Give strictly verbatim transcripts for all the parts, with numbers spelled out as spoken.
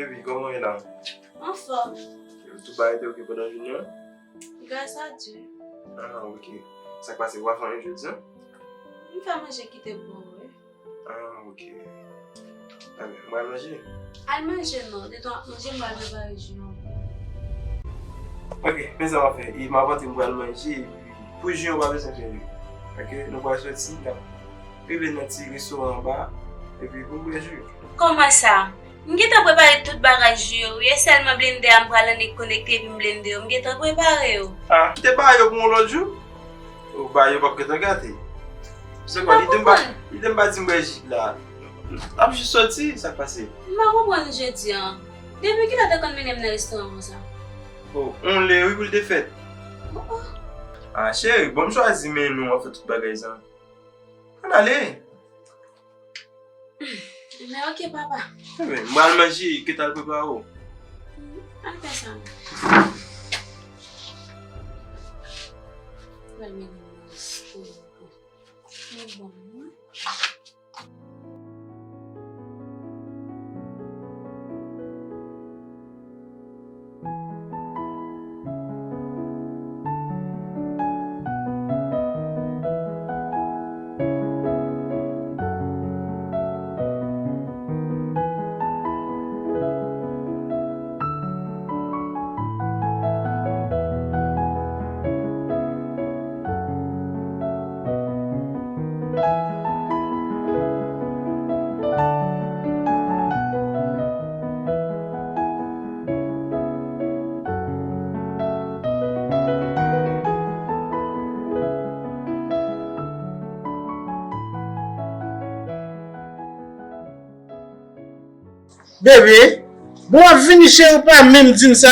Wi, kòman w ye la? Anfòm. Tout bagay te oke pandan jounen an? Gras a Dye. Ah, oke. Sa k pase, ou pa fè anyen jodi a? M fè manje kite bò wi. Ah, oke. Anben, m pral manje. Al manje non, detan w ap manje, m pral prepare ji an. Oke, men sa m ap fè. E m ap antre, m pral manje, epi pou ji an, ou pa bezwen fè li. Oke, nou pral soti, n ap rive nan ti restoran anba, epi pou bwè ji. Kòman sa? M gentan prepare tout bagay ji yo wi, e sèlman blendè a m pral annik konekte epi m blende yo. M gentan prepare yo. Ah, kite bagay yo pou yon lòt jou. Ou ba yo p ap gentan gate. Se kwa, li te m pa, li te m pa di m bwè ji la. L ap jis soti, sa k pase? M pa konprann jodi an. Depi kilè w te konn mennen m nan restoran konsa? Oh, on lè wi pou l te fèt. Oh, oh. Ah, cheri, bon, m chwazi men nou an fè tout bagay sa. Ann ale. Men oke, papa. Enben, m pral manje, kite al prepare w. Al fè sa, non. Pral mennen m nan resto. Mwen bon, mwen. Bebe, bon, w ap vini cheri, ou pa menm di m sa.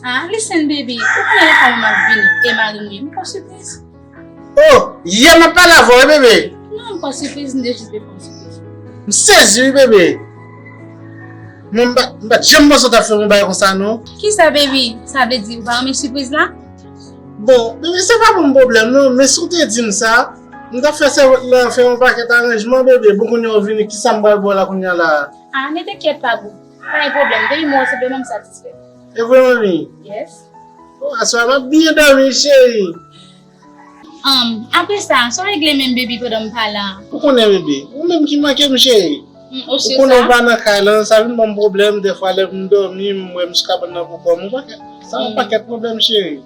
Ah, listen, baby, ou konnen lè fanmi m ap vini, e mari m ye, m pa sipriz. Oh, yè m ap pale avè w, wi, bebe. Non, m pa sipriz, m te jis vle fè w sipriz. M sezi, wi, bebe. Mwen, m pa, m pa t janm panse w t ap fè m yon bagay konsa, non. Kisa, baby? Sa vle di ou pa renmen sipriz la? Bon, bebe, se pa pou m pwoblèm, non, men si w te di m sa, m t ap fè sèvant lan fè yon pakèt aranjman, bebe. Bon, kounye a w vini, kisa m pral ba w la kounye a la? Ah, ne t'inquiète pas, boo. Pa gen pwoblèm, depi mwen w sanble mwen, m satisfè. E vre, manmi? Yes. Oh, aswè a m ap byen dòmi, cheri. Um, apre sa, sa w regle menm, baby, pandan m pa la? Ou konnen, bebe, ou menm ki manke m, cheri. Mm, ou konnen ou pa nan kay lan, sa vin ban m pwoblèm, dèfwa lè m dòmi, m wè m sou kabann nan pou kò m, ou pa, sa yon pakèt pwoblèm, cheri.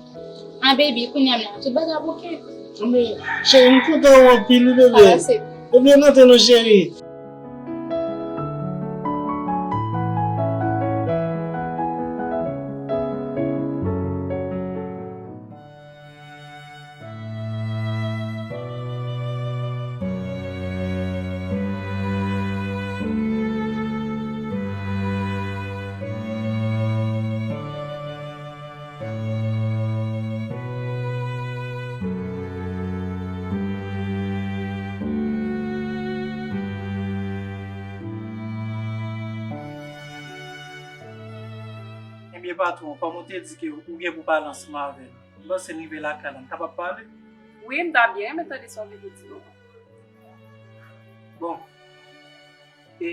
Ah, baby, kounye a m la, tout bagay ap oke. Men, cheri, m kontan w anpil, wi, bebe. Sa pase. Ebyen, monte non, cheri. Ebyen, patwon, kòm ou te di ke ou gen pou pale ansanm avè m, m panse n rive lakay la, n kapab pale? Wi, m ta byen renmen tande sa w gen pou di nou. Bon, e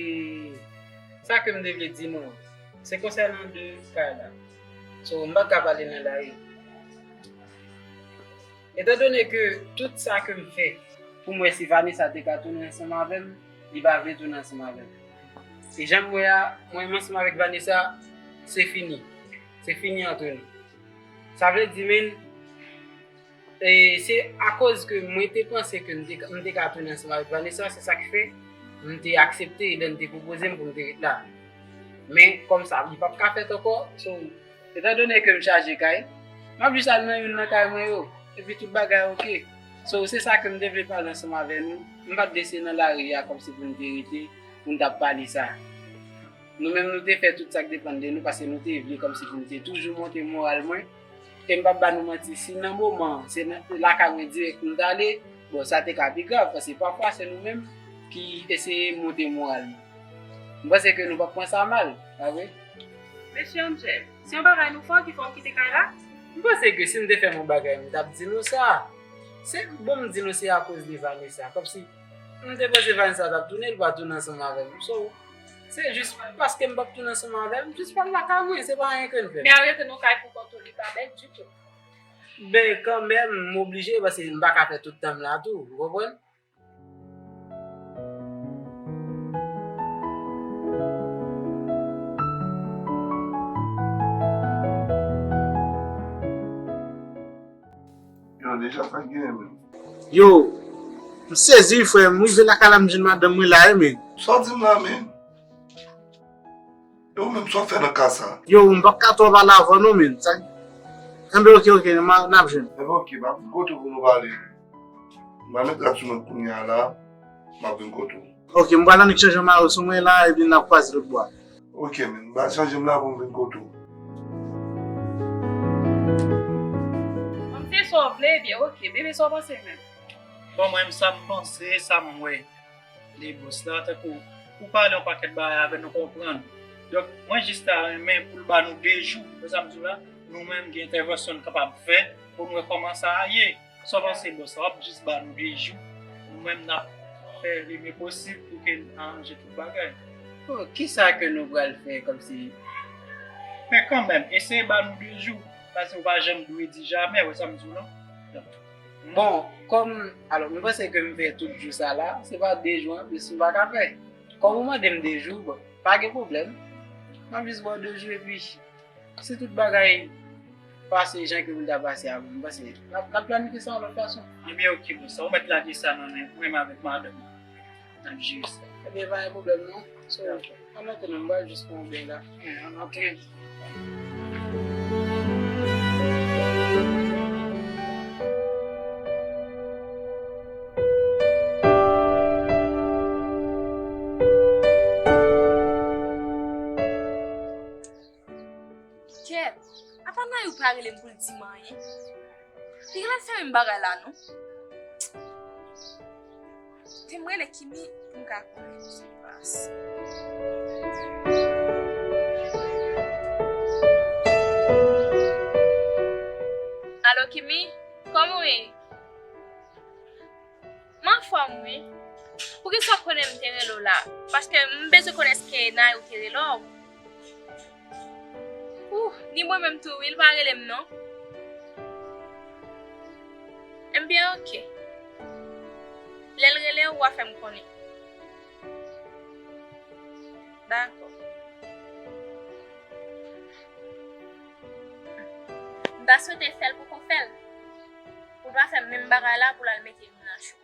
sa ke m te vle di nou an, se konsènan de kay la. So, m pa t ka pale nan lari. Etandone ke tout sa ke m fè pou m wè si Vanessa te ka tounen ansanm avè m, li pa vle tounen ansanm avè m. E jan m wè a, mwen menm ansanm avèk Vanessa, se fini. Se fini ant nou. Sa vle di, men, e se akoz ke mwen te panse ke m te, m te ka tounen ansanm avèk Vanessa, se sa k fè m te aksepte lè n te pwopoze m pou m te ret la. Men, kòm sa, li p ap ka fèt ankò, so, etandone ke m chaje kay, m ap jis al nan youn nan kay mwen yo, epi tout bagay oke. So, se sa ke m te vle pale ansanm avè nou. M pa t vle se nan lari a kòmsi pou n te rete, pou n t ap pale sa. Nou menm, nou te fè tout sa k depann de nou, paske nou te vle kòmsi pou n te toujou monte moral mwen. E m p ap ba nou manti, si nan moman an, se nan lakay mwen dirèk m t ale, bon, sa te ka pi grav, paske pafwa se nou menm ki eseye monte moral nou. M panse ke nou p ap pran sa mal, pa vre? Mesye Angel, se yon bagay nou fè w ki fè w kite kay la? M panse ke si m te fè m yon bagay, m t ap di nou sa. Se, bon, m di nou se akoz de Vanessa. Kòmsi, m te panse Vanessa t ap tounen, li pa tounen ansanm avè m. So, Se jis paske m p ap tounen ansanm avè l, m jis pral lakay mwen, se pa anyen ke n fè. Men al rete nan kay pou kont ou, li pa bèl ditou. Ben, kanmenm, m oblije, paske m pa ka fè tout tan m la tou, ou konprann? Yo, deja sa k genyen menm. Yo, m sezi wi, frè. M rive lakay la, m jwenn madanm mwen la wi, men. Sa w di m la, men? E ou menm, sa w ap fè nan ka sa? Yo, m p ap ka twò pale avè w non, men. Sa, enben, oke, oke, n a, n ap jwenn. Enben, oke, m ap vin kote w pou nou pale. M a met rad sou mwen kounye a la, m ap vin kote w. Oke, m pral annik chanje mayo sou mwen la, epi n ap kwaze lòt bò a. Oke, men, m pral chanje m la pou m vin kote w. Ban m fè sa w vle, ebyen, oke, bebe, sa w panse menm? Bon, mwen, sa m panse, sa m wè. Li bòs la, tankou ou pale yon pakèt bagay avè nou konprann. Donk, mwen jis ta renmen pou l ba nou de jou, wè sa m di w la, nou menm gen entèvansyon n kapab fè pou n wè kòman sa a ye. Sa w panse, bòs la? W ap jis ba nou de jou, nou menm n ap fè le mieux posib pou ke n aranje tout bagay. Oh, kisa ke nou pral fè kòmsi? Men kanmenm, eseye ba nou de jou, paske ou pa janm dwe di jamè, wè sa m di w la? Bon, kòm, alò, m panse ke m fè tout jou sa la, se pa de jou anplis m pa ka fè. Kòm ou mande m de jou, bon, pa gen pwoblèm. M ap jis ba w de jou epi si tout bagay pase jan ke pou l ta pase avan, m panse n ap, n ap planifye sa yon lòt fason. Ebyen, oke, bòs la, ou mèt lage sa nan men mwen avèk madanm mwen. N ap jere sa. Ebyen, pa gen pwoblèm non. So, ann antre non, m pral jis pran yon beny la. Ann antre. Kèt, apa Nayou pa rele m pou l di m anyen? Li genlè fè menm bagay la non. Te m rele Kimi pou m ka konnen ki sa k pase. Alo Kimi, kòman w ye? M anfòm wi. Poukisa w konnen m te rele w la? Paske m bezwen konnen èske Nayou te rele w. Ouh, ni mwen menm tou wi, l pa rele m non. Enben, oke. Lè l rele w, w a fè m konnen. Dakò. M ta swete fè l poko fè l. Pou l pa fè menm bagay la pou l al mete nou nan cho.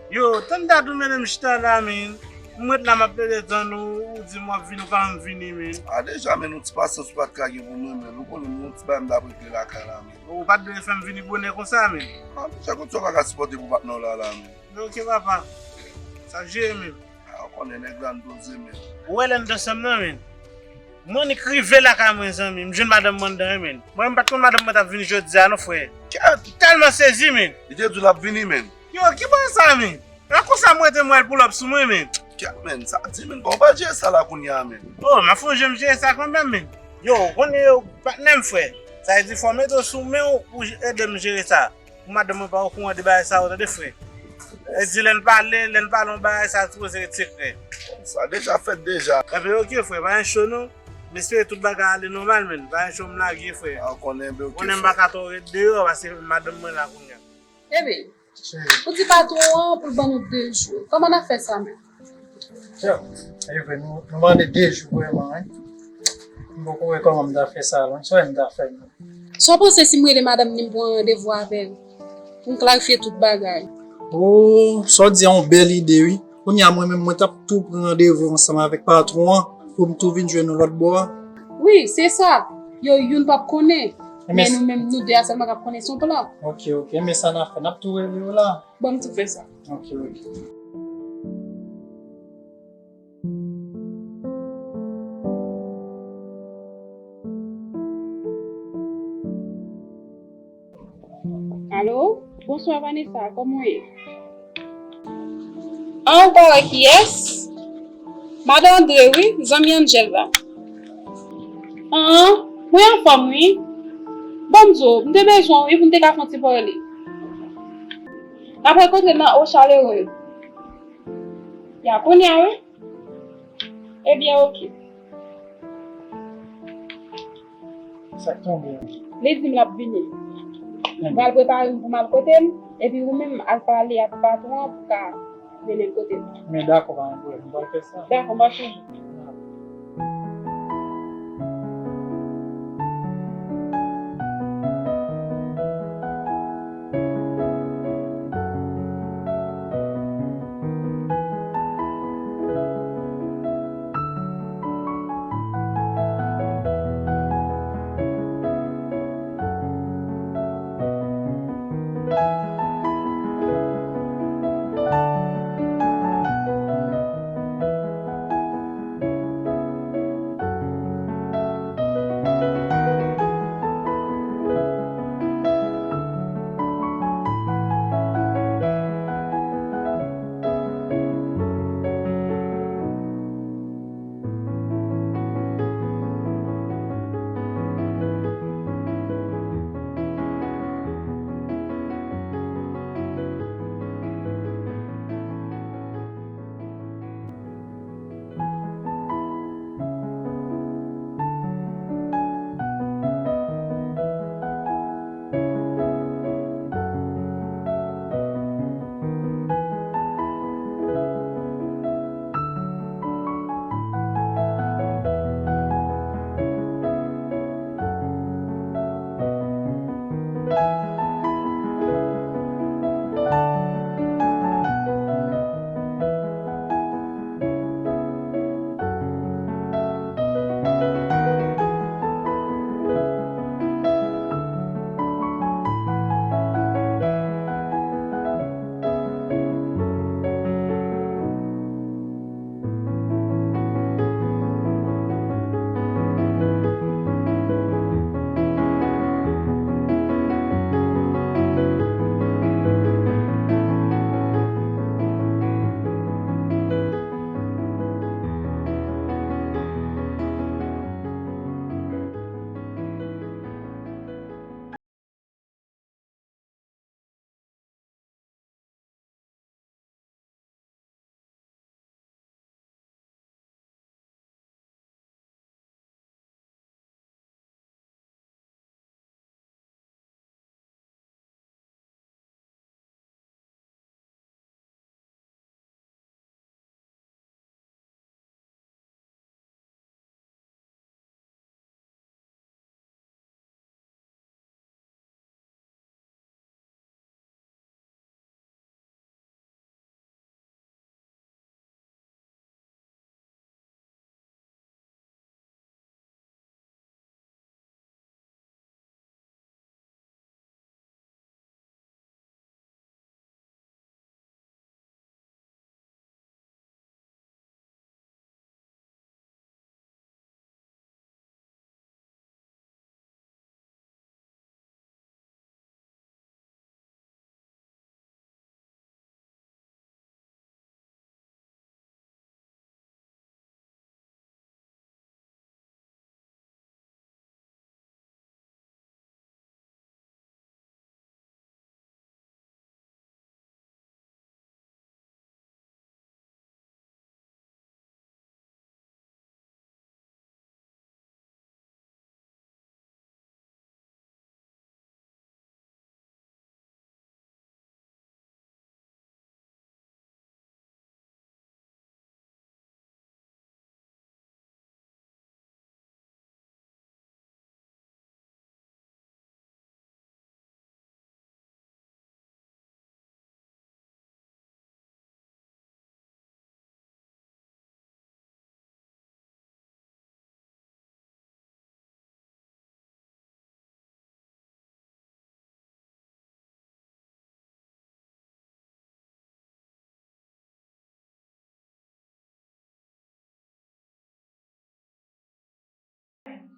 Yo, tann dat ou mennen m chita la, men. M ret la, m ap plede tann ou, ou di m w ap vini, ou pa janm vini, men. A deja, men, yon ti pasyans ou pa t ka gen pou mwen, men. Ou konnen m gen yon ti bagay m t ap regle lakay la, men. Ou pa t dwe fè m vini bonè konsa, men. A deja, konn sa w pa ka sipòte pou patnè w la, la, men. Men oke, papa. Sa jere, men. A, ou konnen nèg la n doze, men. Ou wè lè n t ansanm nan, men. Mwen annik rive lakay mwen, zanmi. M jwenn madanm mwen anndan wi, men. Mwen menm m pa t konn madanm mwen t ap vini jodi a non, frè. Kèt! M tèlman sezi, men. Li te di w l ap vini, men. Yo, ki bò sa, men? Nan konsa m rete m wè l pull up sou mwen, men. Kèt, men, sa di, men, kòman w pral jere sa la kounye a, men? Oh, m ap fè yon jan m jere sa kanmenm, men. Yo, ou konnen yo patnè m, frè. Sa vle di fò w mete w sou men w pou ede m jere sa. Pou madanm mwen pa okouran de bagay sa yo, tande frè. E di lè n pale, lè n pale yon bagay sa sipoze ret sekrè. Sa deja fèt deja. Enben oke frè, pa gen cho non. M espere tout bagay ale nòmal, men pa gen cho m lage frè. A, ou konnen, enben oke frè. Konnen m pa ka twò ret deyò paske madanm mwen la kounye a. Enben, ou di patwon an pou l ban nou de jou. Kòman n ap fè sa menm? Yo, e vre, nou, nou mande de jou vrèman, wi. M poko wè kòman m ta fè sa, non. Sa w wè m ta fè, non? Sa w panse si m rele madanm ni m pran randevou avè l? Pou m klarifye tout bagay. Oh, sa w di a yon bèl ide, wi. Kounye a, mwen menm, mwen t ap tou pran randevou ansanm avèk patwon an, pou m tou vin jwenn nou lòt bò a. Wi, se sa. Yo, youn p ap konnen. Men nou menm, nou de a sèlman k ap konnen se yon plan. Ok, ok. Men sa n a fè, n ap tou rele yo la. Ban m tou fè sa. Ok, ok. Alo, bonswa Vanessa, kòman w ye? Ah, ou pa wè kiyès? Madan Andre, wi, zanmi Angel la. An, mwen anfòm, wi. Ban m di w, m te bezwen w, wi, pou n te ka fè yon ti pale. N ap rankontre nan Au Chaleureux. Ya, kounye a, wi. Ebyen, oke. Sa k tonbe an? Li di m l ap vini. M pral prepare m pou m al kote l, epi ou menm al pale ak patwon an pou ka mennen l kote l. Men dakò, pa gen pwoblèm, m pral fè sa. Dakò, m ap chanje.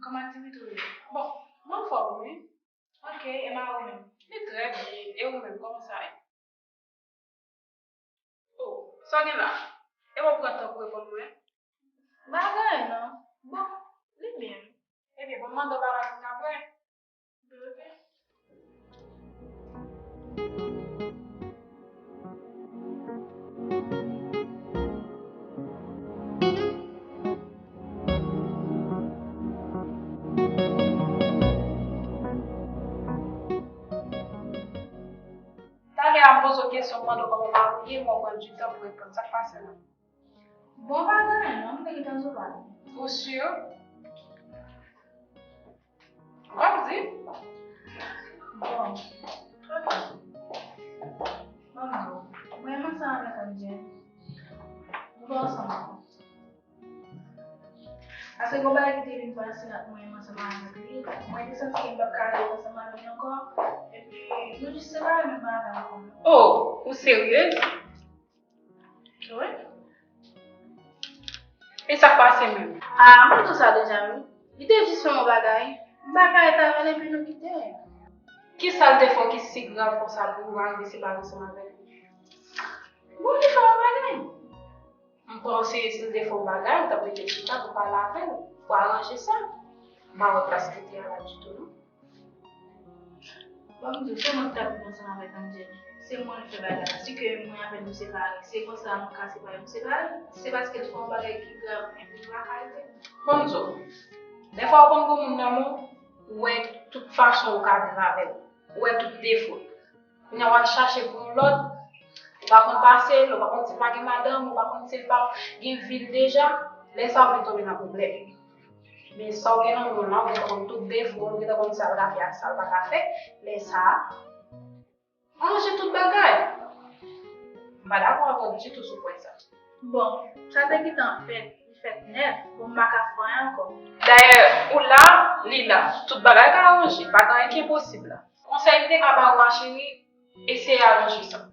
Kòman aktivite w ye? Bon, m anfòm, wi. Ok, e mari w menm? Li trè byen, e ou menm, kòman sa ye? Oh, sa w gen la? E w ap pran tan pou reponn mwen? M pa gen anyen non. Bon, li byen. Ebyen, ban m mande w bagay pou n apre. Ok. Talè a m poze w kesyon, m mande w kòman mari w ye, men w pran ditan pou reponn. Sa k pase la? Bon, pa gen anyen non, m te gentan sou pale. Ou si? W ap di? Bon, ok. Ban m di w, mwen menm ansanm avèk Angel, nou pa ansanm ankò. Paske gon bagay ki te vin pase ant mwen menm ansanm avèk li, mwen te santi ke m p ap ka ret ansanm avè l ankò, epi nou jis separe, m pa avè l ankò non. Oh, ou seryez? Wi. E sa k pase menm? Ah, m konn tout sa deja wi. Li te jis fè m yon bagay. M pa ka ret avè l epi nou kite. Kisa l te fè w ki si grav konsa pou ou arive separe ansanm avè l? Bon, li fè m yon bagay. M panse si l te fè w bagay, ou t ap rete chita pou pale avè l, pou aranje sa. M pa wè plas li te a la ditou non. Ban m di w, se mwen ki t ap viv ansanm avèk Angel. Se mwen l fè bagay la. Si ke mwen avè l nou separe, se konsa nou ka separe, nou separe. Se paske l fè yon bagay ki grav, epi nou pa ka rete. Ban m di w, dèfwa ou konn gon moun nan men w, ou wè tout fason ou ka viv avè l, ou wè tout defo l. Kounye a w al chache pou yon lòt, ou pa konn pase l, ou pa konn si l pa gen madanm, ou pa konn si l pa gen vi l deja, lè sa a ou vin tonbe nan pwoblèm. Men sa w gen nan men w la, ou gentan konn tout defo l, ou gentan konn sa l ka fè ak sa l pa ka fè, lè sa a, ranje tout bagay. M pa dakò avè w ditou sou pwen sa. Bon, sa te gentan fèt, li fèt nèt, bon, m pa ka fè anyen ankò. Dayè, ou la, li la, tout bagay ka ranje, pa gen anyen ki enposib la. Konsèy m te ka ba ou a, cheri, eseye aranje sa.